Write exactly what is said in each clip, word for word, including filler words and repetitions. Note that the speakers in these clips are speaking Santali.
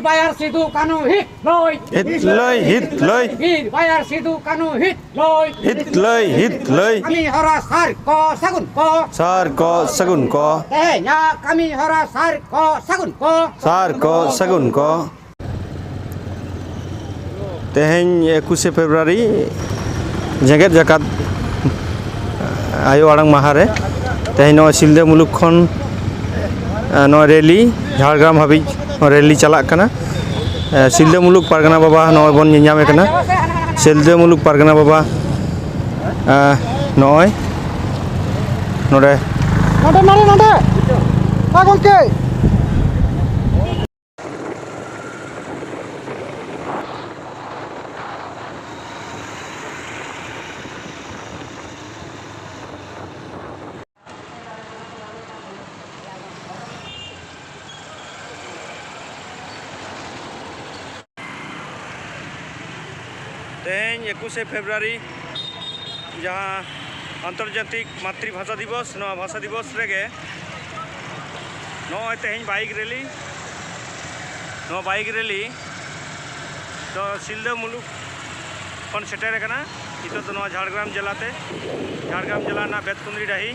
ᱵᱟᱭᱟᱨ ᱥᱤᱫᱩ ᱠᱟᱹᱱᱦᱩ ᱦᱤᱛ ᱞᱚᱭ᱾ ᱦᱤᱛ ᱞᱚᱭ, ᱦᱤᱛ ᱞᱚᱭ᱾ ᱵᱤᱨ ᱵᱟᱭᱟᱨ ᱥᱤᱫᱩ ᱠᱟᱹᱱᱦᱩ ᱦᱤᱛ ᱞᱚᱭ᱾ ᱦᱤᱛ ᱞᱚᱭ, ᱦᱤᱛ ᱞᱚᱭ᱾ ᱠᱟᱹᱢᱤ ᱦᱚᱨᱟ ᱥᱟᱨ ᱠᱚ ᱥᱟᱹᱜᱩᱱ ᱠᱚ᱾ ᱥᱟᱨ ᱠᱚ ᱥᱟᱹᱜᱩᱱ ᱠᱚ᱾ ᱛᱮᱦᱮᱧᱟᱜ ᱠᱟᱹᱢᱤ ᱦᱚᱨᱟ ᱥᱟᱨ ᱠᱚ ᱥᱟᱹᱜᱩᱱ ᱠᱚ᱾ ᱥᱟᱨ ᱠᱚ ᱥᱟᱹᱜᱩᱱ ᱠᱚ᱾ ᱛᱮᱦᱮᱧ ᱮᱠᱩᱥᱮ ᱯᱷᱮᱵᱽᱨᱩᱣᱟᱨᱤ, ᱡᱮᱜᱮᱛ ᱡᱟᱠᱟᱛ ᱟᱭᱳ ᱟᱲᱟᱝ ᱢᱟᱦᱟ ᱨᱮ ᱛᱮᱦᱮᱧ ᱱᱚᱜᱼᱚᱭ ᱥᱤᱞᱫᱟᱹ ᱢᱩᱞᱩᱠ ᱠᱷᱚᱱ, ᱮ, ᱱᱚᱜᱼᱚᱭ ᱨᱮᱞᱤ ᱡᱷᱟᱲᱜᱨᱟᱢ ᱦᱟᱹᱵᱤᱡ ᱨᱮᱞᱤ ᱪᱟᱞᱟᱜ ᱠᱟᱱᱟ᱾ ᱮ, ᱥᱤᱞᱫᱟᱹ ᱢᱩᱞᱩᱠ ᱯᱟᱨᱜᱟᱱᱟ ᱵᱟᱵᱟ ᱱᱚᱜᱼᱚᱭ ᱵᱚᱱ ᱧᱮᱧᱟᱢᱮ ᱠᱟᱱᱟ᱾ ᱥᱤᱞᱫᱟᱹ ᱢᱩᱞᱩᱠ ᱯᱟᱨᱜᱟᱱᱟ ᱵᱟᱵᱟ, ᱮ, ᱱᱚᱜᱼᱚᱭ ᱱᱚᱰᱮ᱾ ᱱᱚᱰᱮ, ᱱᱚᱰᱮ, ᱱᱚᱰᱮ᱾ ᱢᱟ ᱜᱚᱢᱠᱮ᱾ ᱛᱮᱦᱮᱧ ᱮᱠᱩᱥᱮ ᱯᱷᱮᱵᱽᱨᱩᱣᱟᱨᱤ, ᱡᱟᱦᱟᱸ ᱟᱱᱛᱚᱨᱡᱟᱛᱤᱠ ᱢᱟᱛᱨᱤ ᱵᱷᱟᱥᱟ ᱫᱤᱵᱚᱥ, ᱱᱚᱣᱟ ᱵᱷᱟᱥᱟ ᱫᱤᱵᱚᱥ ᱨᱮᱜᱮ ᱱᱚᱜᱼᱚᱭ ᱛᱮᱦᱮᱧ ᱵᱟᱭᱤᱠ ᱨᱮᱞᱤ, ᱱᱚᱣᱟ ᱵᱟᱭᱤᱠ ᱨᱮᱞᱤ ᱫᱚ ᱥᱤᱞᱫᱟᱹ ᱢᱩᱞᱩᱠ ᱠᱷᱚᱱ ᱥᱮᱴᱮᱨ ᱟᱠᱟᱱᱟ᱾ ᱱᱤᱛᱚᱜ ᱫᱚ ᱱᱚᱣᱟ ᱡᱷᱟᱲᱜᱨᱟᱢ ᱡᱮᱞᱟᱛᱮ, ᱡᱷᱟᱲᱜᱨᱟᱢ ᱡᱮᱞᱟ ᱨᱮᱱᱟᱜ ᱵᱮᱛᱠᱩᱸᱫᱽᱨᱤ ᱰᱟᱹᱦᱤ᱾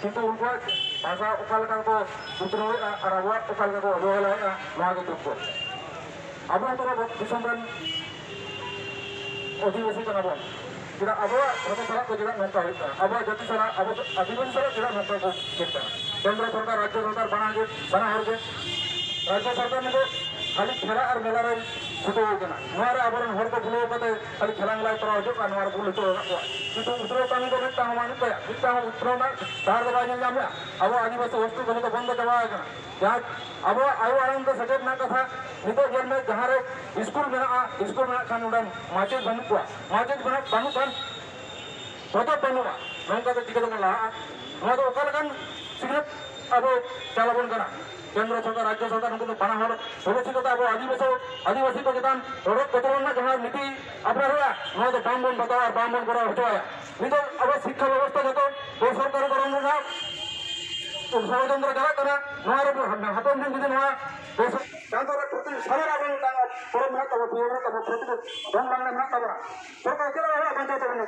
ᱠᱤᱱᱛᱩ ᱩᱱᱠᱩᱣᱟᱜ ᱵᱷᱟᱥᱟ ᱚᱠᱟ ᱞᱮᱠᱟ ᱠᱚ ᱩᱛᱱᱟᱹᱣᱮᱫᱼᱟ ᱟᱨ ᱟᱵᱚᱣᱟᱜ ᱚᱠᱟ ᱞᱮᱠᱟ ᱠᱚ ᱚᱵᱚᱦᱮᱞᱟᱭᱮᱫᱼᱟ, ᱱᱚᱣᱟ ᱜᱮ ᱫᱩᱠ ᱫᱚ᱾ ᱟᱵᱚ ᱦᱚᱸ ᱛᱚᱵᱮ ᱫᱤᱥᱚᱢ ᱨᱮᱱ ᱚᱫᱷᱤᱵᱟᱥᱤ ᱠᱟᱱᱟ ᱵᱚᱱ, ᱪᱮᱫᱟᱜ ᱟᱵᱚᱣᱟᱜ ᱵᱷᱟᱥᱟ ᱥᱟᱞᱟᱜ ᱫᱚ ᱪᱮᱫᱟᱜ ᱱᱚᱝᱠᱟ ᱦᱩᱭᱩᱜ ᱠᱟᱱᱟ? ᱟᱵᱚᱣᱟᱜ ᱡᱟᱹᱛᱤ ᱥᱟᱞᱟᱜ, ᱟᱵᱚ ᱟᱹᱫᱤᱵᱟᱹᱥᱤ ᱥᱟᱞᱟᱜ ᱪᱮᱫᱟᱜ ᱱᱚᱝᱠᱟ ᱠᱚ ᱪᱮᱫ ᱠᱟᱱᱟ? ᱠᱮᱱᱫᱨᱚ ᱥᱚᱨᱠᱟᱨ, ᱨᱟᱡᱽᱡᱚ ᱥᱚᱨᱠᱟᱨ ᱵᱟᱱᱟᱨ ᱜᱮ, ᱵᱟᱱᱟ ᱦᱚᱲ ᱜᱮ᱾ ᱨᱟᱡᱽᱡᱚ ᱥᱚᱨᱠᱟᱨ ᱱᱤᱛᱚᱜ ᱠᱷᱟᱹᱞᱤ ᱠᱷᱮᱞᱟ ᱟᱨ ᱢᱮᱞᱟ ᱨᱮ ᱪᱷᱩᱴᱟᱹᱣ ᱟᱠᱟᱱᱟ᱾ ᱱᱚᱣᱟ ᱨᱮ ᱟᱵᱚᱨᱮᱱ ᱦᱚᱲ ᱠᱚ ᱵᱷᱩᱞᱟᱹᱣ ᱠᱟᱛᱮ ᱠᱷᱟᱹᱞᱤ ᱠᱷᱮᱞᱟ ᱢᱮᱞᱟᱭ ᱠᱚᱨᱟᱣ ᱦᱚᱪᱚᱜ ᱠᱟᱱᱟ, ᱱᱚᱣᱟ ᱨᱮ ᱵᱷᱩᱞ ᱦᱚᱪᱚ ᱟᱠᱟᱫ ᱠᱚᱣᱟ᱾ ᱠᱤᱱᱛᱩ ᱩᱛᱨᱟᱹᱣ ᱠᱟᱹᱢᱤ ᱫᱚ ᱢᱤᱫᱴᱟᱝ ᱦᱚᱸ ᱵᱟᱹᱱᱩᱜ ᱛᱟᱭᱟ, ᱢᱤᱫᱴᱟᱝ ᱦᱚᱸ ᱩᱛᱨᱟᱹᱣ ᱨᱮᱱᱟᱜ ᱰᱟᱦᱟᱨ ᱫᱚ ᱵᱟᱭ ᱧᱮᱞ ᱧᱟᱢᱮᱜᱼᱟ᱾ ᱟᱵᱚ ᱟᱹᱫᱤᱵᱟᱹᱥᱤ ᱦᱳᱥᱴᱮᱞ ᱠᱚ ᱡᱚᱛᱚ ᱵᱚᱱᱫᱚ ᱪᱟᱵᱟ ᱟᱠᱟᱱᱟ᱾ ᱡᱟᱦᱟᱸ ᱟᱵᱚᱣᱟᱜ ᱟᱭᱳ ᱟᱲᱟᱝ ᱛᱮ ᱥᱮᱪᱮᱫ ᱨᱮᱱᱟᱜ ᱠᱟᱛᱷᱟ, ᱱᱤᱛᱚᱜ ᱧᱮᱞ ᱢᱮ ᱡᱟᱦᱟᱸ ᱨᱮ ᱥᱠᱩᱞ ᱢᱮᱱᱟᱜᱼᱟ, ᱥᱠᱩᱞ ᱢᱮᱱᱟᱜ ᱠᱷᱟᱱ ᱚᱸᱰᱮ ᱢᱟᱪᱮᱫ ᱵᱟᱹᱱᱩᱜ ᱠᱚᱣᱟ, ᱢᱟᱪᱮᱫ ᱵᱟᱹᱱᱩᱜ ᱵᱟᱹᱱᱩᱜ ᱠᱷᱟᱱ ᱵᱚᱛᱚᱨ ᱵᱟᱹᱱᱩᱜᱼᱟ, ᱱᱚᱝᱠᱟ ᱫᱚ ᱪᱤᱠᱟᱹ ᱛᱮᱵᱚᱱ ᱞᱟᱦᱟᱜᱼᱟ? ᱱᱚᱣᱟ ᱫᱚ ᱚᱠᱟ ᱞᱮᱠᱟᱱ ᱥᱤᱠᱷᱱᱟᱹᱛ ᱟᱵᱚ ᱪᱟᱞ ᱟᱵᱚᱱ ᱠᱟᱱᱟ? ᱠᱮᱱᱫᱨᱚ ᱥᱚᱨᱠᱟᱨ, ᱨᱟᱡᱽᱡᱚ ᱥᱚᱨᱠᱟᱨ, ᱱᱩᱠᱩ ᱫᱚ ᱵᱟᱱᱟ ᱦᱚᱲ ᱯᱚᱞᱤᱥᱤ ᱠᱟᱛᱮ ᱟᱵᱚ ᱟᱹᱫᱤᱵᱟᱹᱥᱤ, ᱟᱹᱫᱤᱵᱟᱹᱥᱤ ᱠᱚ ᱪᱮᱛᱟᱱ ᱨᱚᱰᱚᱡ ᱠᱚᱪᱞᱚᱱ ᱨᱮᱱᱟᱜ ᱡᱟᱦᱟᱸ ᱱᱤᱛᱤ ᱟᱯᱱᱟᱨ ᱦᱩᱭᱩᱜᱼᱟ, ᱱᱚᱣᱟ ᱫᱚ ᱵᱟᱝ ᱵᱚᱱ ᱵᱟᱛᱟᱣᱟ ᱟᱨ ᱵᱟᱝ ᱵᱚᱱ ᱠᱚᱨᱟᱣ ᱦᱚᱪᱚᱣᱟᱭᱟ᱾ ᱱᱤᱛᱚᱜ ᱟᱵᱚ ᱥᱤᱠᱠᱷᱟ ᱵᱮᱵᱚᱥᱛᱷᱟ ᱡᱚᱛᱚ ᱵᱮᱥᱚᱨᱠᱟᱨᱤ ᱠᱚᱨᱚᱱ ᱨᱮᱱᱟᱜ ᱥᱚᱲᱚᱡᱚᱱᱛᱨᱚ ᱪᱟᱞᱟᱜ ᱠᱟᱱᱟ᱾ ᱱᱚᱣᱟ ᱨᱮ ᱦᱟᱯᱮᱱ ᱫᱤᱱ ᱡᱩᱫᱤ ᱱᱚᱣᱟ ᱵᱮᱥ-, ᱪᱟᱸᱫᱳ ᱨᱮ ᱯᱨᱚᱛᱤ ᱥᱟᱞᱮ ᱨᱮ ᱟᱵᱚ ᱢᱤᱫᱴᱟᱝ ᱯᱚᱨᱚᱵᱽ ᱢᱮᱱᱟᱜ ᱛᱟᱵᱚᱱᱟ, ᱯᱩᱡᱟᱹ ᱢᱮᱱᱟᱜ ᱛᱟᱵᱚᱱᱟ, ᱯᱨᱚᱛᱤ ᱫᱚᱝ ᱞᱟᱜᱽᱬᱮ ᱢᱮᱱᱟᱜ ᱛᱟᱵᱚᱱᱟ᱾ ᱥᱚᱨᱠᱟᱨ ᱪᱮᱫ ᱦᱚᱸ ᱵᱟᱭ ᱵᱟᱧᱪᱟᱣ ᱛᱟᱵᱚᱱᱟ᱾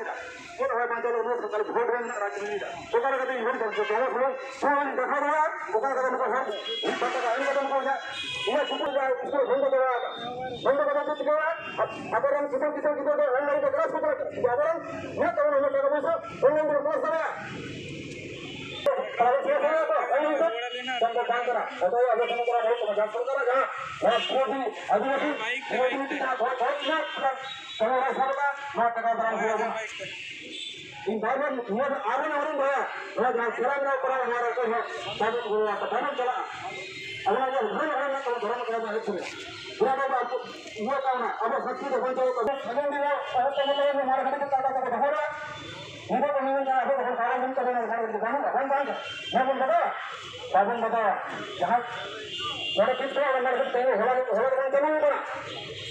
ᱪᱮᱫ ᱦᱚᱸ ᱵᱟᱧᱪᱟᱣ ᱞᱟᱹᱜᱤᱫ ᱥᱚᱨᱠᱟᱨ ᱵᱷᱳᱴ ᱨᱮ ᱢᱮᱱᱟᱜ ᱨᱟᱡᱽᱱᱤᱛᱤ ᱫᱚ᱾ ᱚᱠᱟ ᱞᱮᱠᱟᱛᱮ ᱵᱷᱳᱴ ᱵᱟᱧᱪᱟᱣ ᱛᱟᱵᱚᱱᱟ? ᱥᱚᱢᱟᱡᱽ ᱫᱮᱠᱷᱟᱣ ᱫᱟᱲᱮᱭᱟᱜᱼᱟ, ᱚᱠᱟ ᱞᱮᱠᱟᱛᱮ ᱱᱩᱠᱩ ᱦᱚᱲ ᱢᱤᱫ ᱴᱟᱠᱟ ᱮᱢ ᱠᱟᱛᱮ ᱱᱩᱠᱩ ᱤᱧᱟᱹᱜ, ᱤᱧᱟᱹᱜ ᱥᱩᱯᱩᱨ ᱡᱟᱦᱟᱸ ᱥᱠᱩᱞ ᱵᱚᱱᱫᱚ ᱪᱟᱵᱟ ᱟᱠᱟᱱ᱾ ᱵᱚᱱᱫᱚ ᱠᱟᱛᱮ ᱪᱮᱫ ᱪᱤᱠᱟᱹᱭᱟ? ᱟᱵᱚᱨᱮᱱ ᱠᱤᱥᱟᱹᱬ ᱠᱤᱥᱟᱹᱬ ᱜᱤᱫᱽᱨᱟᱹ ᱫᱚ ᱚᱱᱞᱟᱭᱤᱱ ᱛᱮ ᱠᱞᱟᱥ ᱠᱚ ᱠᱚᱨᱟᱣ ᱠᱟᱱᱟ᱾ ᱡᱩᱫᱤ ᱟᱵᱚᱨᱮᱱ ᱢᱮᱱᱟᱜ ᱛᱟᱵᱚᱱᱟ ᱩᱱᱟᱹᱜ ᱴᱟᱠᱟ ᱯᱚᱭᱥᱟ, ᱚᱱᱞᱟᱭᱤᱱ ᱛᱮ ᱠᱞᱟᱥ ᱫᱟᱲᱮᱭᱟᱜᱼᱟ᱾ ᱟᱵᱚ ᱪᱮᱫ ᱦᱚᱸ ᱵᱟᱝ ᱠᱟᱱᱟ᱾ ᱚᱠᱚᱭ ᱟᱵᱚ ᱥᱚᱢᱟᱡᱽ ᱨᱮ ᱦᱩᱭᱩᱜ ᱠᱟᱱᱟ, ᱡᱟᱦᱟᱸ ᱥᱚᱨᱠᱟᱨᱟᱜ ᱡᱟᱦᱟᱸ ᱱᱚᱣᱟ ᱯᱩᱸᱡᱤ, ᱟᱹᱫᱤᱵᱟᱹᱥᱤ ᱠᱚᱢᱤᱩᱱᱤᱴᱤ ᱡᱟᱦᱟᱸ ᱜᱚᱲ ᱜᱚᱲ ᱨᱮᱱᱟᱜ ᱠᱟᱹᱢᱤ ᱦᱚᱨᱟ ᱥᱟᱵ ᱮᱫᱟ, ᱱᱚᱣᱟ ᱴᱟᱠᱟ ᱫᱟᱨᱟᱢ ᱦᱩᱭ ᱟᱵᱚᱱᱟ᱾ ᱤᱧ ᱵᱟᱨ ᱵᱟᱨ ᱱᱤᱭᱟᱹ ᱫᱚ ᱟᱨᱦᱚᱸ ᱱᱮᱦᱚᱨᱤᱧ ᱫᱚᱦᱚᱭᱟ, ᱱᱚᱣᱟ ᱡᱟᱦᱟᱸ ᱠᱷᱮᱞᱟ ᱢᱮᱞᱟ ᱠᱚᱨᱟᱣ, ᱱᱚᱣᱟ ᱨᱮ ᱚᱠᱚᱭ ᱦᱚᱸ ᱵᱟᱵᱚᱱ ᱜᱚᱲᱚ ᱟᱠᱚ, ᱵᱟᱵᱚᱱ ᱪᱟᱞᱟᱜᱼᱟ᱾ ᱟᱵᱚᱱᱟᱜ ᱡᱟᱦᱟᱸ ᱫᱷᱚᱨᱚᱢ ᱦᱚᱲ ᱢᱮᱱᱟᱜ ᱛᱟᱵᱚᱱᱟ, ᱫᱷᱚᱨᱚᱢ ᱟᱠᱷᱲᱟ ᱨᱮᱱᱟᱜ ᱦᱮᱡ ᱥᱮᱱᱚᱜ, ᱱᱚᱣᱟ ᱫᱚ ᱟᱵᱚ ᱤᱭᱟᱹ ᱠᱟᱱᱟ, ᱟᱵᱚ ᱥᱟᱹᱠᱷᱤ ᱫᱚ ᱵᱟᱧᱪᱟᱣ ᱠᱟᱱᱟ᱾ ᱥᱟᱺᱜᱤᱧ ᱨᱮ ᱚᱠᱚᱭ ᱠᱚ ᱢᱮᱱᱟ, ᱱᱚᱣᱟ ᱨᱮ ᱠᱟᱹᱴᱤᱡ ᱠᱟᱴᱟ ᱠᱟᱛᱮ ᱫᱚᱦᱚ ᱠᱟᱜᱼᱟ᱾ ᱱᱤᱛᱚᱜ ᱫᱚ ᱱᱤᱭᱟᱹ ᱡᱟᱦᱟᱸ ᱟᱵᱚ ᱫᱚᱵᱚᱱ ᱯᱟᱞᱚᱱ ᱠᱟᱱᱟ, ᱱᱚᱣᱟ ᱫᱚ ᱵᱟᱹᱱᱩᱜᱼᱟ, ᱵᱟᱝ, ᱵᱟᱝ, ᱵᱟᱵᱚᱱ ᱵᱟᱜᱟᱣᱟ, ᱵᱟᱵᱚᱱ ᱵᱟᱜᱟᱣᱟ᱾ ᱡᱟᱦᱟᱸ ᱱᱚᱰᱮ ᱛᱤᱥ ᱠᱷᱚᱱ ᱚᱱᱟ ᱢᱟᱨᱠᱮᱴ ᱛᱮ ᱦᱚᱞᱟ, ᱦᱚᱞᱟ ᱫᱚᱵᱚᱱ ᱪᱟᱹᱞᱩ ᱠᱟᱱᱟ,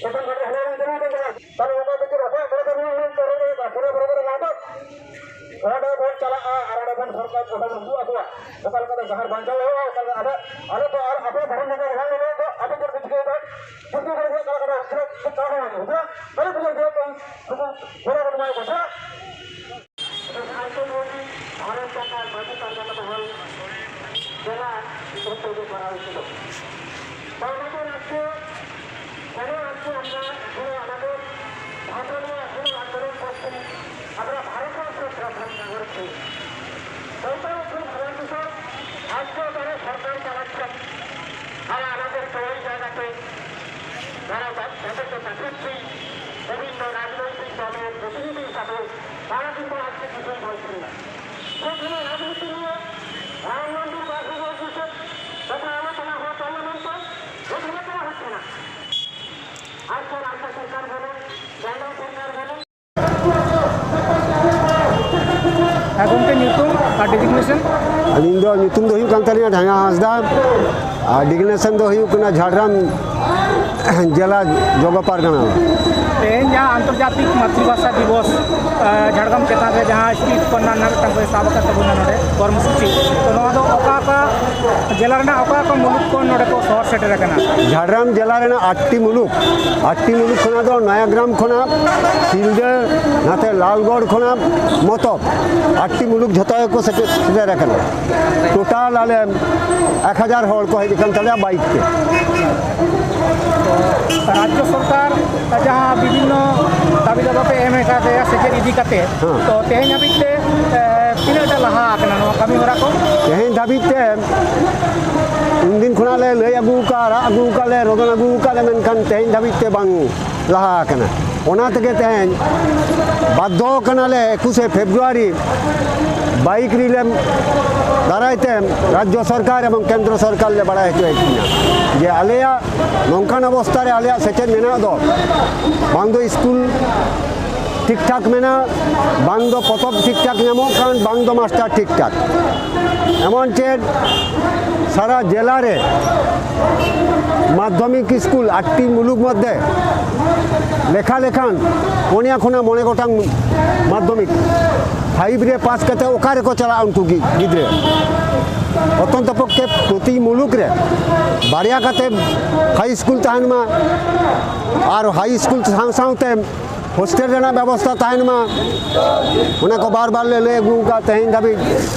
ᱯᱨᱚᱛᱷᱚᱢ ᱜᱷᱟᱴ ᱨᱮ ᱦᱚᱞᱟ ᱵᱚᱱ ᱪᱟᱹᱞᱩ ᱠᱟᱱᱟ᱾ ᱛᱟᱦᱞᱮ ᱚᱱᱟ ᱫᱚ ᱪᱮᱫ ᱚᱠᱚᱭ ᱵᱚᱲᱚ ᱫᱚ ᱱᱚᱣᱟ ᱦᱚᱸ ᱯᱚᱨᱮ ᱨᱮ, ᱯᱚᱨᱮ ᱵᱚᱲᱚ ᱫᱚ ᱱᱚᱣᱟ ᱫᱚ ᱚᱸᱰᱮ ᱵᱚᱱ ᱪᱟᱞᱟᱜᱼᱟ ᱟᱨ ᱚᱸᱰᱮ ᱵᱚᱱ ᱥᱚᱨᱠᱟᱨ ᱚᱸᱰᱮ ᱵᱚᱱ ᱩᱫᱩᱜ ᱟᱠᱚᱣᱟ, ᱚᱠᱟ ᱞᱮᱠᱟᱛᱮ ᱡᱟᱦᱮᱨ ᱵᱟᱧᱪᱟᱣ ᱦᱩᱭᱩᱜᱼᱟ, ᱚᱠᱟ ᱞᱮᱠᱟ ᱟᱞᱮ, ᱟᱞᱮ ᱫᱚ ᱟᱨ ᱟᱯᱮ ᱫᱷᱚᱨᱚᱢ ᱡᱟᱭᱜᱟ ᱨᱮ ᱵᱟᱝ ᱞᱮ ᱞᱟᱹᱭ ᱫᱚ, ᱟᱯᱮ ᱪᱮᱫ ᱯᱮ ᱪᱤᱠᱟᱹᱭᱮᱫᱟ? ᱪᱮᱫ ᱯᱮ ᱪᱤᱠᱟᱹᱭᱮᱫᱟ? ᱚᱠᱟ ᱞᱮᱠᱟ ᱩᱫᱷᱨᱟᱹ, ᱟᱞᱮ ᱯᱩᱡᱟᱹ ᱦᱩᱭᱩᱜ ᱠᱟᱱᱟ, ᱱᱩᱠᱩ ᱜᱚᱲᱚ ᱠᱚ ᱮᱢᱟᱭᱟ ᱠᱚ ᱥᱮ? ᱵᱷᱟᱨᱚᱛ ᱥᱚᱨᱠᱟর মাঝে তার মতো হল জেলা উত্তর করা হয়েছিল। পরবর্তী রাজ্যে কোনো রাজ্যে আমরা এখনো আমাদের ভাষা নিয়ে এখনো আন্দোলন করছি। আমরা ভারতবর্ষের প্রধান নাগরিক। এইটাও খুব ভালো বিষয়। রাজ্য দলে সরকার চালাচ্ছেন, আর আমাদের তো ওই জায়গাতে যারা যা-, যাদেরকে পাঠাচ্ছি বিভিন্ন রাজনৈতিক দলের প্রতিনিধি হিসাবে, তারা কিন্তু আজকে কিছুই বলছেন না। সেখানে রাজনীতি নিয়ে রাম মন্দির বাসী বলছে, সেটা আলোচনা হয় পার্লামেন্টে, এখানে করা হচ্ছে না। আজকে রাজ্য সরকার বলুন, কেন্দ্র সরকার বলুন, ᱦᱮᱸ ᱜᱚᱢᱠᱮ, ᱧᱩᱛᱩᱢ ᱟᱨ ᱰᱮᱡᱤᱜᱱᱮᱥᱚᱱ? ᱟᱹᱞᱤᱧ ᱫᱚ ᱧᱩᱛᱩᱢ ᱫᱚ ᱦᱩᱭᱩᱜ ᱠᱟᱱ ᱛᱟᱹᱞᱤᱧᱟ ᱰᱷᱟᱸᱜᱟ ᱦᱟᱸᱥᱫᱟ ᱟᱨ ᱰᱮᱡᱤᱜᱱᱮᱥᱚᱱ ᱫᱚ ᱦᱩᱭᱩᱜ ᱠᱟᱱᱟ ᱡᱷᱟᱲᱜᱨᱟᱢ ᱡᱮᱞᱟ ᱡᱚᱜᱚ ᱯᱟᱨᱜᱟᱱᱟ᱾ ᱛᱮᱦᱮᱧ ᱡᱟᱦᱟᱸ ᱟᱱᱛᱚᱨᱡᱟᱛᱤᱠ ᱢᱟᱛᱨᱤᱵᱷᱟᱥᱟ ᱫᱤᱵᱚᱥ, ᱟᱸ, ᱡᱷᱟᱲᱜᱨᱟᱢ ᱪᱮᱛᱟᱱ ᱨᱮ ᱡᱟᱦᱟᱸ ᱥᱴᱨᱤᱴ ᱠᱚᱨᱱᱟᱨ ᱨᱮᱱᱟᱜ ᱢᱤᱫᱴᱟᱝ ᱠᱚ ᱥᱟᱵ ᱟᱠᱟᱫ ᱛᱟᱵᱚᱱᱟ ᱱᱚᱰᱮ ᱠᱚᱨᱢᱚᱥᱩᱪᱤ, ᱛᱚ ᱱᱚᱣᱟ ᱫᱚ ᱚᱠᱟ ᱚᱠᱟ ᱡᱮᱞᱟ ᱨᱮᱱᱟᱜ ᱚᱠᱟ ᱚᱠᱟ ᱢᱩᱞᱩᱠ ᱠᱷᱚᱱ ᱱᱚᱰᱮ ᱠᱚ ᱥᱚᱦᱚᱨ ᱥᱮᱴᱮᱨ ᱟᱠᱟᱱᱟ? ᱡᱷᱟᱲᱜᱨᱟᱢ ᱡᱮᱞᱟ ᱨᱮᱱᱟᱜ ᱟᱴᱴᱤ ᱢᱩᱞᱩᱠ, ᱟᱴᱴᱤ ᱢᱩᱞᱩᱠ ᱠᱷᱚᱱᱟᱜ ᱫᱚ ᱱᱚᱭᱟᱜᱨᱟᱢ ᱠᱷᱚᱱᱟᱜ ᱥᱤᱞᱫᱟᱹ, ᱱᱟᱛᱮ ᱞᱟᱞᱜᱚᱲ ᱠᱷᱚᱱᱟᱜ ᱢᱚᱛᱚᱵ ᱟᱴᱴᱤ ᱢᱩᱞᱩᱠ ᱡᱷᱚᱛᱚ ᱜᱮᱠᱚ ᱥᱮᱴᱮᱨ, ᱥᱮᱴᱮᱨ ᱟᱠᱟᱱᱟ᱾ ᱴᱳᱴᱟᱞ ᱟᱞᱮ ᱮᱠ ᱦᱟᱡᱟᱨ ᱦᱚᱲ ᱠᱚ ᱦᱮᱡ ᱟᱠᱟᱱ ᱛᱟᱞᱮᱭᱟ ᱵᱟᱭᱤᱠ ᱛᱮ᱾ ᱨᱟᱡᱽᱡᱚ ᱥᱚᱨᱠᱟᱨ ᱡᱟᱦᱟᱸ ᱵᱤᱵᱷᱤᱱᱱᱚ ᱫᱟᱹᱵᱤ ᱫᱟᱵᱟ ᱯᱮ ᱮᱢ ᱟᱠᱟᱫ ᱫᱮᱭᱟ ᱥᱮᱪᱮᱫ ᱤᱫᱤ ᱠᱟᱛᱮ, ᱦᱮᱸ᱾ ᱛᱚ ᱛᱮᱦᱮᱧ ᱦᱟᱹᱵᱤᱡ ᱛᱮ, ᱮ, ᱛᱤᱱᱟᱹᱜ ᱴᱟ ᱞᱟᱦᱟ ᱟᱠᱟᱱᱟ ᱱᱚᱣᱟ ᱠᱟᱹᱢᱤ ᱦᱚᱨᱟ ᱠᱚ? ᱛᱮᱦᱮᱧ ᱫᱷᱟᱹᱵᱤᱡ ᱛᱮ ᱩᱱᱫᱤᱱ ᱠᱷᱚᱱᱟᱜ ᱞᱮ ᱞᱟᱹᱭ ᱟᱹᱜᱩ ᱟᱠᱟᱫ, ᱨᱟᱜ ᱟᱹᱜᱩ ᱟᱠᱟᱫ ᱞᱮ, ᱨᱚᱫᱚᱱ ᱟᱹᱜᱩ ᱟᱠᱟᱫ ᱞᱮ, ᱢᱮᱱᱠᱷᱟᱱ ᱛᱮᱦᱮᱧ ᱫᱷᱟᱹᱵᱤᱡ ᱛᱮ ᱵᱟᱝ ᱞᱟᱦᱟ ᱟᱠᱟᱱᱟ᱾ ᱚᱱᱟ ᱛᱮᱜᱮ ᱛᱮᱦᱮᱧ ᱵᱟᱫᱽᱫᱷᱚ ᱠᱟᱱᱟᱞᱮ ᱮᱠᱩᱥᱮ ᱯᱷᱮᱵᱽᱨᱩᱣᱟᱨᱤ ᱵᱟᱭᱤᱠ ᱨᱮᱞᱤ ᱫᱟᱨᱟᱭ ᱛᱮ ᱨᱟᱡᱽᱡᱚ ᱥᱚᱨᱠᱟᱨ ᱮᱵᱚᱝ ᱠᱮᱱᱫᱨᱚ ᱥᱚᱨᱠᱟᱨ ᱞᱮ ᱵᱟᱲᱟᱭ ᱦᱚᱪᱚᱭᱮᱫ ᱠᱤᱱᱟ ᱡᱮ ᱟᱞᱮᱭᱟᱜ ᱱᱚᱝᱠᱟᱱ ᱚᱵᱚᱥᱛᱟ ᱨᱮ ᱟᱞᱮᱭᱟᱜ ᱥᱮᱪᱮᱫ ᱢᱮᱱᱟᱜ ᱫᱚ, ᱵᱟᱝ ᱫᱚ ᱥᱠᱩᱞ ᱴᱷᱤᱠ ᱴᱷᱟᱠ ᱢᱮᱱᱟᱜ, ᱵᱟᱝ ᱫᱚ ᱯᱚᱛᱚᱵ ᱴᱷᱤᱠ ᱴᱷᱟᱠ ᱧᱟᱢᱚᱜ ᱠᱟᱱ, ᱵᱟᱝ ᱫᱚ ᱢᱟᱥᱴᱟᱨ ᱴᱷᱤᱠ ᱴᱷᱟᱠ᱾ ᱮᱢᱚᱱ ᱪᱮᱫ ᱥᱟᱨᱟ ᱡᱮᱞᱟ ᱨᱮ ᱢᱟᱫᱽᱫᱷᱚᱢᱤᱠ ᱥᱠᱩᱞ ᱟᱴᱴᱤ ᱢᱩᱞᱩᱠ ᱢᱚᱫᱽᱫᱷᱮ ᱞᱮᱠᱷᱟ ᱞᱮᱠᱷᱟᱱ ᱯᱩᱱᱭᱟ ᱠᱷᱚᱱᱟᱜ ᱢᱚᱬᱮ ᱜᱚᱴᱟᱝ ᱢᱟᱫᱽᱫᱷᱚᱢᱤᱠ ᱯᱷᱟᱭᱤᱵᱷ ᱨᱮ ᱯᱟᱥ ᱠᱟᱛᱮ ᱚᱠᱟ ᱨᱮᱠᱚ ᱪᱟᱞᱟᱜᱼᱟ ᱩᱱᱠᱩ ᱜᱤ-, ᱜᱤᱫᱽᱨᱟᱹ? ᱚᱛᱛᱚᱱᱛᱚ ᱯᱚᱠᱠᱷᱮ ᱯᱨᱚᱛᱤ ᱢᱩᱞᱩᱠ ᱨᱮ ᱵᱟᱨᱭᱟ ᱠᱟᱛᱮ ᱦᱟᱭ ᱥᱠᱩᱞ ᱛᱟᱦᱮᱱ ᱢᱟ, ᱟᱨ ᱦᱟᱭ ᱥᱠᱩᱞ ᱥᱟᱶ ᱥᱟᱶᱛᱮ ᱦᱳᱥᱴᱮᱞ ᱨᱮᱱᱟᱜ ᱵᱮᱵᱚᱥᱛᱷᱟ ᱛᱟᱦᱮᱱ ᱢᱟ, ᱚᱱᱟ ᱠᱚ ᱵᱟᱨ ᱵᱟᱨ ᱞᱮ ᱞᱟᱹᱭ ᱟᱹᱜᱩ ᱟᱠᱟᱫ᱾ ᱛᱮᱦᱮᱧ ᱫᱷᱟᱹᱵᱤᱡ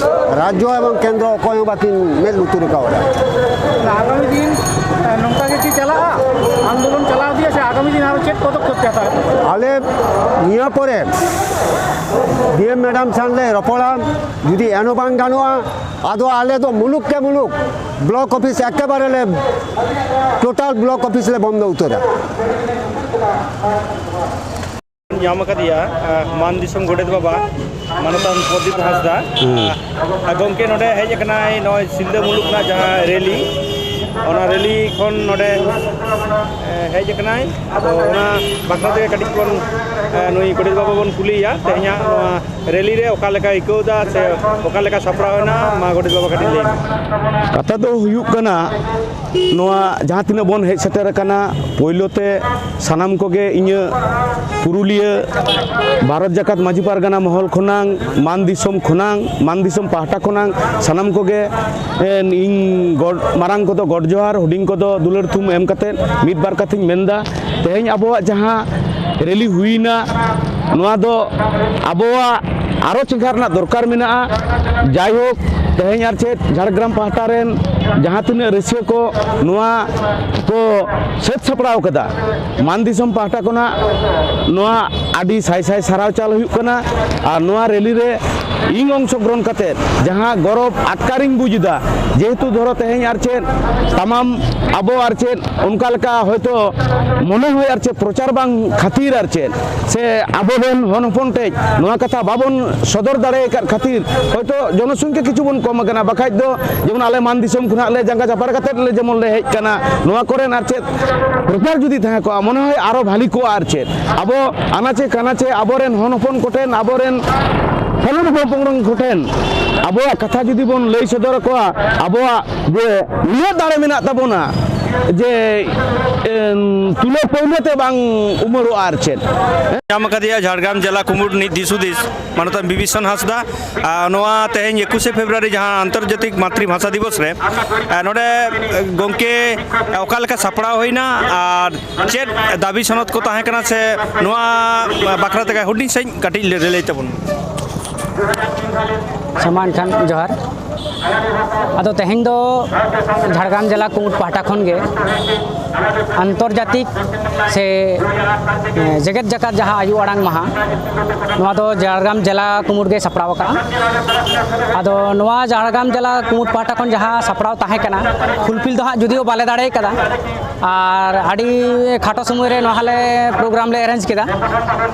ᱨᱟᱡᱽᱡᱚ ᱮᱵᱚᱝ ᱠᱮᱱᱫᱨᱚ ᱚᱠᱚᱭ ᱦᱚᱸ ᱵᱟᱹᱠᱤᱱ ᱢᱮᱫ ᱞᱩᱛᱩᱨ ᱠᱟᱣᱫᱟ᱾ ᱟᱜᱟᱢᱤ ᱫᱤᱱ, ᱮ, ᱱᱚᱝᱠᱟ ᱜᱮ ᱪᱮᱫ ᱪᱟᱞᱟᱜᱼᱟ? ᱟᱱᱫᱳᱞᱚᱱ ᱪᱟᱞᱟᱣ ᱤᱫᱤᱜᱼᱟ ᱥᱮ ᱟᱜᱟᱢᱤ ᱟᱨ ᱪᱮᱫ ᱯᱚᱫᱚᱠᱷᱮᱯ ᱯᱮ ᱦᱟᱛᱟᱣᱟ? ᱟᱞᱮ ᱱᱤᱭᱟᱹ ᱯᱚᱨᱮ ᱰᱤ ᱮᱢ ᱢᱮᱰᱟᱢ ᱥᱟᱶ ᱞᱮ ᱨᱚᱯᱚᱲᱟ, ᱡᱩᱫᱤ ᱮᱱᱦᱚᱸ ᱵᱟᱝ ᱜᱟᱱᱚᱜᱼᱟ, ᱟᱫᱚ ᱟᱞᱮ ᱫᱚ ᱢᱩᱞᱩᱠ ᱠᱮ ᱢᱩᱞᱩᱠ ᱵᱞᱚᱠ ᱚᱯᱷᱤᱥ ᱮᱠᱮᱵᱟᱨᱮ ᱞᱮ, ᱴᱳᱴᱟᱞ ᱵᱞᱚᱠ ᱚᱯᱷᱤᱥ ᱞᱮ ᱵᱚᱱᱫᱚ ᱩᱛᱟᱹᱨᱟ᱾ ᱧᱟᱢ ᱟᱠᱟᱫᱮᱭᱟ, ᱟᱸ, ᱢᱟᱱ ᱫᱤᱥᱚᱢ ᱜᱚᱰᱮᱛ ᱵᱟᱵᱟ, ᱢᱟᱱᱚᱛᱟᱱ ᱯᱨᱚᱫᱤᱯ ᱦᱟᱸᱥᱫᱟ᱾ ᱦᱩᱸ᱾ ᱟᱨ ᱜᱚᱢᱠᱮ ᱱᱚᱰᱮ ᱦᱮᱡ ᱟᱠᱟᱱᱟᱭ ᱱᱚᱜᱼᱚᱭ ᱥᱤᱞᱫᱟᱹ ᱢᱩᱞᱩᱠ ᱨᱮᱱᱟᱜ ᱡᱟᱦᱟᱸ ᱨᱮᱞᱤ, ᱚᱱᱟ ᱨᱮᱞᱤ ᱠᱷᱚᱱ ᱱᱚᱰᱮ, ᱮ, ᱦᱮᱡ ᱟᱠᱟᱱᱟᱭ᱾ ᱟᱫᱚ ᱚᱱᱟ ᱵᱟᱠᱷᱨᱟ ᱛᱮᱜᱮ ᱠᱟᱹᱴᱤᱡ ᱵᱚᱱ, ᱮ, ᱱᱩᱭ ᱜᱚᱰᱮᱛ ᱵᱟᱵᱟ ᱵᱚᱱ ᱠᱩᱞᱤᱭᱮᱭᱟ ᱛᱮᱦᱮᱧᱟᱜ ᱱᱚᱣᱟ ᱨᱮᱞᱤ ᱨᱮ ᱚᱠᱟ ᱞᱮᱠᱟ ᱟᱹᱭᱠᱟᱹᱣ ᱮᱫᱟ ᱥᱮ ᱚᱠᱟ ᱞᱮᱠᱟ ᱥᱟᱯᱲᱟᱣ ᱮᱱᱟ, ᱢᱟ ᱜᱚᱰᱮᱛ ᱵᱟᱵᱟ ᱠᱟᱹᱴᱤᱡ ᱞᱟᱹᱭ ᱢᱮ᱾ ᱠᱟᱛᱷᱟ ᱫᱚ ᱦᱩᱭᱩᱜ ᱠᱟᱱᱟ, ᱱᱚᱣᱟ ᱡᱟᱦᱟᱸ ᱛᱤᱱᱟᱹᱜ ᱵᱚᱱ ᱦᱮᱡ ᱥᱮᱴᱮᱨ ᱟᱠᱟᱱᱟ, ᱯᱳᱭᱞᱳ ᱛᱮ ᱥᱟᱱᱟᱢ ᱠᱚᱜᱮ ᱤᱧᱟᱹᱜ ᱯᱩᱨᱩᱞᱤᱭᱟᱹ ᱵᱷᱟᱨᱚᱛ ᱡᱟᱠᱟᱛ ᱢᱟᱹᱡᱷᱤ ᱯᱟᱨᱜᱟᱱᱟ ᱢᱚᱦᱚᱞ ᱠᱷᱚᱱᱟᱝ, ᱢᱟᱱ ᱫᱤᱥᱚᱢ ᱠᱷᱚᱱᱟᱝ, ᱢᱟᱱ ᱫᱤᱥᱚᱢ ᱯᱟᱦᱴᱟ ᱠᱷᱚᱱᱟᱝ ᱥᱟᱱᱟᱢ ᱠᱚᱜᱮ, ᱮ, ᱤᱧ ᱜᱚᱰ-, ᱢᱟᱨᱟᱝ ᱠᱚᱫᱚ ᱜᱚᱰ ᱡᱚᱦᱟᱨ, ᱦᱩᱰᱤᱧ ᱠᱚᱫᱚ ᱫᱩᱞᱟᱹᱲ ᱛᱷᱩᱢ ᱮᱢ ᱠᱟᱛᱮᱫ ᱢᱤᱫ ᱵᱟᱨ ᱠᱟᱛᱷᱟᱧ ᱢᱮᱱᱫᱟ᱾ ᱛᱮᱦᱮᱧ ᱟᱵᱚᱣᱟᱜ ᱡᱟᱦᱟᱸ ᱨᱮᱞᱤ ᱦᱩᱭᱱᱟ, ᱱᱚᱣᱟ ᱫᱚ ᱟᱵᱚᱣᱟᱜ ᱟᱨᱚ ᱪᱮᱸᱜᱷᱟ ᱨᱮᱱᱟᱜ ᱫᱚᱨᱠᱟᱨ ᱢᱮᱱᱟᱜᱼᱟ᱾ ᱡᱟᱭᱦᱳᱠ, ᱛᱮᱦᱮᱧ ᱟᱨ ᱪᱮᱫ ᱡᱷᱟᱲᱜᱨᱟᱢ ᱯᱟᱦᱴᱟ ᱨᱮᱱ ᱡᱟᱦᱟᱸ ᱛᱤᱱᱟᱹᱜ ᱨᱟᱹᱥᱤᱭᱟᱹ ᱠᱚ ᱱᱚᱣᱟ ᱠᱚ ᱥᱟᱹᱛ ᱥᱟᱯᱲᱟᱣ ᱠᱟᱫᱟ, ᱢᱟᱱ ᱫᱤᱥᱚᱢ ᱯᱟᱦᱴᱟ ᱠᱷᱚᱱᱟᱜ ᱱᱚᱣᱟ ᱟᱹᱰᱤ ᱥᱟᱭ ᱥᱟᱭ ᱥᱟᱨᱦᱟᱣ ᱪᱟᱞ ᱦᱩᱭᱩᱜ ᱠᱟᱱᱟ᱾ ᱟᱨ ᱱᱚᱣᱟ ᱨᱮᱞᱤ ᱨᱮ ᱤᱧ ᱚᱝᱥᱚᱜᱨᱚᱦᱚᱱ ᱠᱟᱛᱮᱫ ᱡᱟᱦᱟᱸ ᱜᱚᱨᱚᱵᱽ ᱟᱴᱠᱟᱨᱤᱧ ᱵᱩᱡᱽ ᱮᱫᱟ, ᱡᱮᱦᱮᱛᱩ ᱫᱷᱚᱨᱚ ᱛᱮᱦᱮᱧ ᱟᱨ ᱪᱮᱫ ᱛᱟᱢᱟᱢ ᱟᱵᱚ ᱟᱨ ᱪᱮᱫ ᱚᱱᱠᱟ ᱞᱮᱠᱟ ᱦᱚᱭᱛᱳ ᱢᱚᱱᱮ ᱦᱚᱭ ᱟᱨ ᱪᱮᱫ ᱯᱨᱚᱪᱟᱨ ᱵᱟᱝ ᱠᱷᱟᱹᱛᱤᱨ ᱟᱨ ᱪᱮᱫ, ᱥᱮ ᱟᱵᱚ ᱨᱮᱱ ᱦᱚᱱ ᱦᱚᱯᱚᱱ ᱴᱷᱮᱡ ᱱᱚᱣᱟ ᱠᱟᱛᱷᱟ ᱵᱟᱵᱚᱱ ᱥᱚᱫᱚᱨ ᱫᱟᱲᱮ ᱟᱠᱟᱫ ᱠᱷᱟᱹᱛᱤᱨ ᱦᱚᱭᱛᱳ ᱡᱚᱱᱚᱥᱚᱝᱠᱷᱟ ᱠᱤᱪᱷᱩ ᱵᱚᱱ ᱠᱚᱢ ᱟᱠᱟᱱᱟ, ᱵᱟᱠᱷᱟᱡ ᱫᱚ ᱡᱮᱢᱚᱱ ᱟᱞᱮ ᱢᱟᱱ ᱫᱤᱥᱚᱢ ᱠᱷᱚᱱᱟᱜ ᱞᱮ ᱡᱟᱸᱜᱟ ᱡᱟᱯᱟᱲ ᱠᱟᱛᱮᱫ ᱞᱮ ᱡᱮᱢᱚᱱ ᱞᱮ ᱦᱮᱡ ᱟᱠᱟᱱᱟ, ᱱᱚᱣᱟ ᱠᱚᱨᱮᱱ ᱟᱨ ᱪᱮᱫ ᱯᱨᱚᱪᱟᱨ ᱡᱩᱫᱤ ᱛᱟᱦᱮᱸ ᱠᱚᱜᱼᱟ, ᱢᱚᱱᱮ ᱦᱚᱭ ᱟᱨᱚ ᱵᱷᱟᱞᱤ ᱠᱚᱜᱼᱟ ᱟᱨ ᱪᱮᱫ᱾ ᱟᱵᱚ ᱟᱱᱟᱪᱮ ᱠᱟᱱᱟᱪᱮ ᱟᱵᱚᱨᱮᱱ ᱦᱚᱱ ᱦᱚᱯᱚᱱ ᱠᱚᱴᱷᱮᱱ, ᱟᱵᱚᱨᱮᱱ ᱥᱟᱱᱟᱢ ᱦᱚᱯᱚᱱ ᱠᱚᱴᱷᱮᱱ ᱟᱵᱚᱣᱟᱜ ᱠᱟᱛᱷᱟ ᱡᱩᱫᱤ ᱵᱚᱱ ᱞᱟᱹᱭ ᱥᱚᱫᱚᱨ ᱟᱠᱚᱣᱟ, ᱟᱵᱚᱣᱟᱜ ᱡᱮ ᱱᱤᱭᱟᱹ ᱫᱟᱲᱮ ᱢᱮᱱᱟᱜ ᱛᱟᱵᱚᱱᱟ ᱡᱮ, ᱮᱢ, ᱛᱩᱞᱟᱹ ᱯᱟᱹᱣᱞᱟᱹ ᱛᱮ ᱵᱟᱝ ᱩᱢᱟᱹᱲᱚᱜᱼᱟ ᱟᱨ ᱪᱮᱫ᱾ ᱧᱟᱢ ᱟᱠᱟᱫᱮᱭᱟ ᱡᱷᱟᱲᱜᱨᱟᱢ ᱡᱮᱞᱟ ᱠᱩᱢᱩᱴ ᱨᱤᱱᱤᱡ ᱫᱤᱥ ᱦᱩᱫᱤᱥ ᱢᱟᱱᱚᱛᱟᱱ ᱵᱤᱵᱷᱤᱥᱚᱱ ᱦᱟᱸᱥᱫᱟ᱾ ᱟᱨ ᱱᱚᱣᱟ ᱛᱮᱦᱮᱧ ᱮᱠᱩᱥᱮ ᱯᱷᱮᱵᱽᱨᱩᱣᱟᱨᱤ ᱡᱟᱦᱟᱸ ᱟᱱᱛᱚᱨᱡᱟᱛᱤᱠ ᱢᱟᱛᱨᱤᱵᱷᱟᱥᱟ ᱫᱤᱵᱚᱥ ᱨᱮ, ᱟᱨ ᱱᱚᱰᱮ ᱜᱚᱢᱠᱮ ᱚᱠᱟ ᱞᱮᱠᱟ ᱥᱟᱯᱲᱟᱣ ᱦᱩᱭᱱᱟ ᱟᱨ ᱪᱮᱫ ᱫᱟᱹᱵᱤ ᱥᱚᱱᱚᱛ ᱠᱚ ᱛᱟᱦᱮᱸ ᱠᱟᱱᱟ ᱥᱮ ᱱᱚᱣᱟ ᱵᱟᱠᱷᱨᱟ ᱛᱮ ᱦᱩᱰᱤᱧ ᱥᱟᱺᱦᱤᱡ ᱠᱟᱹᱴᱤᱡ ᱞᱟᱹᱭ ᱛᱟᱵᱚᱱ ᱢᱮ᱾ ᱥᱟᱢᱟᱱ ᱠᱷᱟᱱ ᱡᱚᱦᱟᱨ᱾ ᱟᱫᱚ ᱛᱮᱦᱮᱧ ᱫᱚ ᱡᱷᱟᱲᱜᱨᱟᱢ ᱡᱮᱞᱟ ᱠᱩᱢᱩᱴ ᱯᱟᱦᱴᱟ ᱠᱷᱚᱱ ᱜᱮ ᱟᱱᱛᱚᱨᱡᱟᱛᱤᱠ ᱥᱮ ᱡᱮᱜᱮᱛ ᱡᱟᱠᱟᱛ ᱡᱟᱦᱟᱸ ᱟᱭᱳ ᱟᱲᱟᱝ ᱢᱟᱦᱟ, ᱱᱚᱣᱟ ᱫᱚ ᱡᱷᱟᱲᱜᱨᱟᱢ ᱡᱮᱞᱟ ᱠᱩᱢᱩᱴ ᱜᱮ ᱥᱟᱯᱲᱟᱣ ᱟᱠᱟᱫᱼᱟ᱾ ᱟᱫᱚ ᱱᱚᱣᱟ ᱡᱷᱟᱲᱜᱨᱟᱢ ᱡᱮᱞᱟ ᱠᱩᱢᱩᱴ ᱯᱟᱦᱴᱟ ᱠᱷᱚᱱ ᱡᱟᱦᱟᱸ ᱥᱟᱯᱲᱟᱣ ᱛᱟᱦᱮᱸ ᱠᱟᱱᱟ, ᱯᱷᱩᱞᱯᱷᱤᱞ ᱫᱚ ᱦᱟᱸᱜ ᱡᱩᱫᱤᱭᱳ ᱵᱟᱞᱮ ᱫᱟᱲᱮ ᱠᱟᱫᱟ, ᱟᱨ ᱟᱹᱰᱤ ᱠᱷᱟᱴᱚ ᱥᱚᱢᱚᱭ ᱨᱮ ᱱᱚᱣᱟ ᱞᱮ ᱯᱨᱳᱜᱨᱟᱢ ᱞᱮ ᱮᱨᱮᱧᱡᱽ ᱠᱮᱫᱟ᱾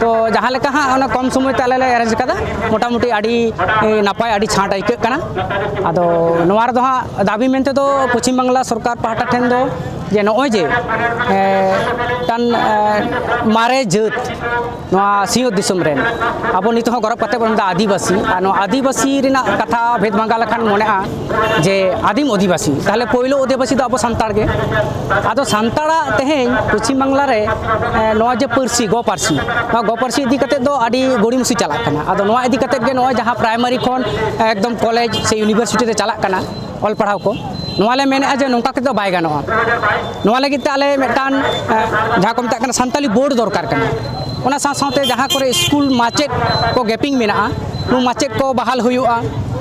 ᱛᱚ ᱡᱟᱦᱟᱸ ᱞᱮᱠᱟ ᱦᱟᱸᱜ ᱚᱱᱟ ᱠᱚᱢ ᱥᱚᱢᱚᱭ ᱛᱮ ᱟᱞᱮ ᱞᱮ ᱮᱨᱮᱧᱡᱽ ᱠᱟᱫᱟ, ᱢᱚᱴᱟᱢᱩᱴᱤ ᱟᱹᱰᱤ ᱱᱟᱯᱟᱭ, ᱟᱹᱰᱤ ᱪᱷᱟᱸᱴ ᱟᱹᱭᱠᱟᱹᱜ ᱠᱟᱱᱟ᱾ ᱟᱫᱚ ᱱᱚᱣᱟ ᱨᱮᱫᱚ ᱦᱟᱸᱜ ᱫᱟᱹᱵᱤ ᱢᱮᱱᱛᱮ ᱫᱚ ᱯᱚᱪᱷᱤᱢ ᱵᱟᱝᱞᱟ ᱥᱚᱨᱠᱟᱨ ᱯᱟᱦᱴᱟ ᱴᱷᱮᱱ ᱫᱚ ᱡᱮ ᱱᱚᱜᱼᱚᱭ ᱡᱮ, ᱮ, ᱢᱤᱫᱴᱟᱝ, ᱮ, ᱢᱟᱨᱮ ᱡᱟᱹᱛ, ᱱᱚᱣᱟ ᱥᱤᱧᱚᱛ ᱫᱤᱥᱚᱢ ᱨᱮᱱ ᱟᱵᱚ ᱱᱤᱛᱚᱜ ᱦᱚᱸ ᱜᱚᱨᱚᱵᱽ ᱠᱟᱛᱮ ᱵᱚᱱ ᱢᱮᱱᱫᱟ ᱟᱹᱫᱤᱵᱟᱹᱥᱤ, ᱟᱨ ᱱᱚᱣᱟ ᱟᱹᱫᱤᱵᱟᱹᱥᱤ ᱨᱮᱱᱟᱜ ᱠᱟᱛᱷᱟ ᱵᱷᱮᱫᱽ ᱵᱷᱟᱸᱜᱟ ᱞᱮᱠᱷᱟᱱ ᱢᱚᱱᱮᱜᱼᱟ ᱡᱮ ᱟᱹᱫᱤᱢ ᱚᱫᱷᱤᱵᱟᱹᱥᱤ, ᱛᱟᱦᱚᱞᱮ ᱯᱳᱭᱞᱳ ᱚᱫᱷᱤᱵᱟᱹᱥᱤ ᱫᱚ ᱟᱵᱚ ᱥᱟᱱᱛᱟᱲ ᱜᱮ᱾ ᱟᱫᱚ ᱥᱟᱱᱛᱟᱲᱟᱜ ᱛᱮᱦᱮᱧ ᱯᱚᱪᱷᱤᱢ ᱵᱟᱝᱞᱟ ᱨᱮ, ᱮ, ᱱᱚᱣᱟ ᱡᱮ ᱯᱟᱹᱨᱥᱤ, ᱜᱚ ᱯᱟᱹᱨᱥᱤ, ᱱᱚᱣᱟ ᱜᱚ ᱯᱟᱹᱨᱥᱤ ᱤᱫᱤ ᱠᱟᱛᱮ ᱫᱚ ᱟᱹᱰᱤ ᱜᱚᱲᱤᱢᱚᱥᱤ ᱪᱟᱞᱟᱜ ᱠᱟᱱᱟ᱾ ᱟᱫᱚ ᱱᱚᱣᱟ ᱤᱫᱤ ᱠᱟᱛᱮ ᱜᱮ ᱱᱚᱜᱼᱚᱭ ᱡᱟᱦᱟᱸ ᱯᱨᱟᱭᱢᱟᱨᱤ ᱠᱷᱚᱱ ᱮᱠᱫᱚᱢ ᱠᱚᱞᱮᱡᱽ ᱥᱮ ᱤᱭᱩᱱᱤᱵᱷᱟᱨᱥᱤᱴᱤ ᱨᱮ ᱪᱟᱞᱟᱜ ᱠᱟᱱᱟ ᱚᱞ ᱯᱟᱲᱦᱟᱣ ᱠᱚ, ᱱᱚᱣᱟ ᱞᱮ ᱢᱮᱱᱮᱫᱼᱟ ᱡᱮ ᱱᱚᱝᱠᱟ ᱠᱟᱛᱮ ᱫᱚ ᱵᱟᱭ ᱜᱟᱱᱚᱜᱼᱟ᱾ ᱱᱚᱣᱟ ᱞᱟᱹᱜᱤᱫ ᱛᱮ ᱟᱞᱮ ᱢᱤᱫᱴᱟᱝ, ᱮ, ᱡᱟᱦᱟᱸ ᱠᱚ ᱢᱮᱛᱟᱜ ᱠᱟᱱᱟ ᱥᱟᱱᱛᱟᱞᱤ ᱵᱳᱨᱰ ᱫᱚᱨᱠᱟᱨ ᱠᱟᱱᱟ᱾ ᱚᱱᱟ ᱥᱟᱶ ᱥᱟᱶᱛᱮ ᱡᱟᱦᱟᱸ ᱠᱚᱨᱮ ᱥᱠᱩᱞ ᱢᱟᱪᱮᱫ ᱠᱚ ᱜᱮᱯᱤᱝ ᱢᱮᱱᱟᱜᱼᱟ, ᱱᱩᱠᱩ ᱢᱟᱪᱮᱫ ᱠᱚ ᱵᱟᱦᱟᱞ ᱦᱩᱭᱩᱜᱼᱟ᱾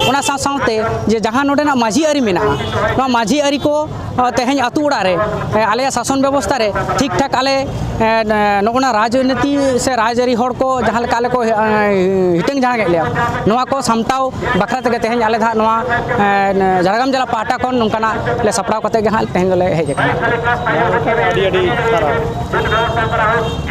ᱚᱱᱟ ᱥᱟᱶ ᱥᱟᱶᱛᱮ ᱡᱮ ᱡᱟᱦᱟᱸ ᱱᱚᱰᱮᱱᱟᱜ ᱢᱟᱹᱡᱷᱤ ᱟᱹᱨᱤ ᱢᱮᱱᱟᱜᱼᱟ, ᱱᱚᱣᱟ ᱢᱟᱹᱡᱷᱤ ᱟᱹᱨᱤ ᱠᱚ, ᱮ, ᱛᱮᱦᱮᱧ ᱟᱹᱛᱩ ᱚᱲᱟᱜ ᱨᱮ, ᱮ, ᱟᱞᱮᱭᱟᱜ ᱥᱟᱥᱚᱱ ᱵᱮᱵᱚᱥᱛᱷᱟ ᱨᱮ ᱴᱷᱤᱠ ᱴᱷᱟᱠ ᱟᱞᱮ, ᱮ, ᱱᱚᱜᱼᱚ ᱱᱟ ᱨᱟᱡᱽᱱᱤᱛᱤ ᱥᱮ ᱨᱟᱡᱽᱟᱹᱨᱤ ᱦᱚᱲ ᱠᱚ ᱡᱟᱦᱟᱸ ᱞᱮᱠᱟ ᱟᱞᱮ ᱠᱚ, ᱮ, ᱦᱤᱴᱟᱹᱝ ᱡᱷᱟᱲᱟᱝ ᱮᱫ ᱞᱮᱭᱟ, ᱱᱚᱣᱟ ᱠᱚ ᱥᱟᱢᱴᱟᱣ ᱵᱟᱠᱷᱨᱟ ᱛᱮᱜᱮ ᱛᱮᱦᱮᱧ ᱟᱞᱮ ᱫᱚ ᱦᱟᱸᱜ ᱱᱚᱣᱟ, ᱮ, ᱡᱷᱟᱲᱜᱨᱟᱢ ᱡᱮᱞᱟ ᱯᱟᱦᱴᱟ ᱠᱷᱚᱱ ᱱᱚᱝᱠᱟᱱᱟᱜ ᱞᱮ ᱥᱟᱯᱲᱟᱣ ᱠᱟᱛᱮ ᱜᱮ ᱦᱟᱸᱜ ᱛᱮᱦᱮᱧ ᱫᱚᱞᱮ ᱦᱮᱡ ᱟᱠᱟᱱᱟ᱾ ᱟᱹᱰᱤ ᱟᱹᱰᱤ ᱥᱟᱨᱦᱟᱣ᱾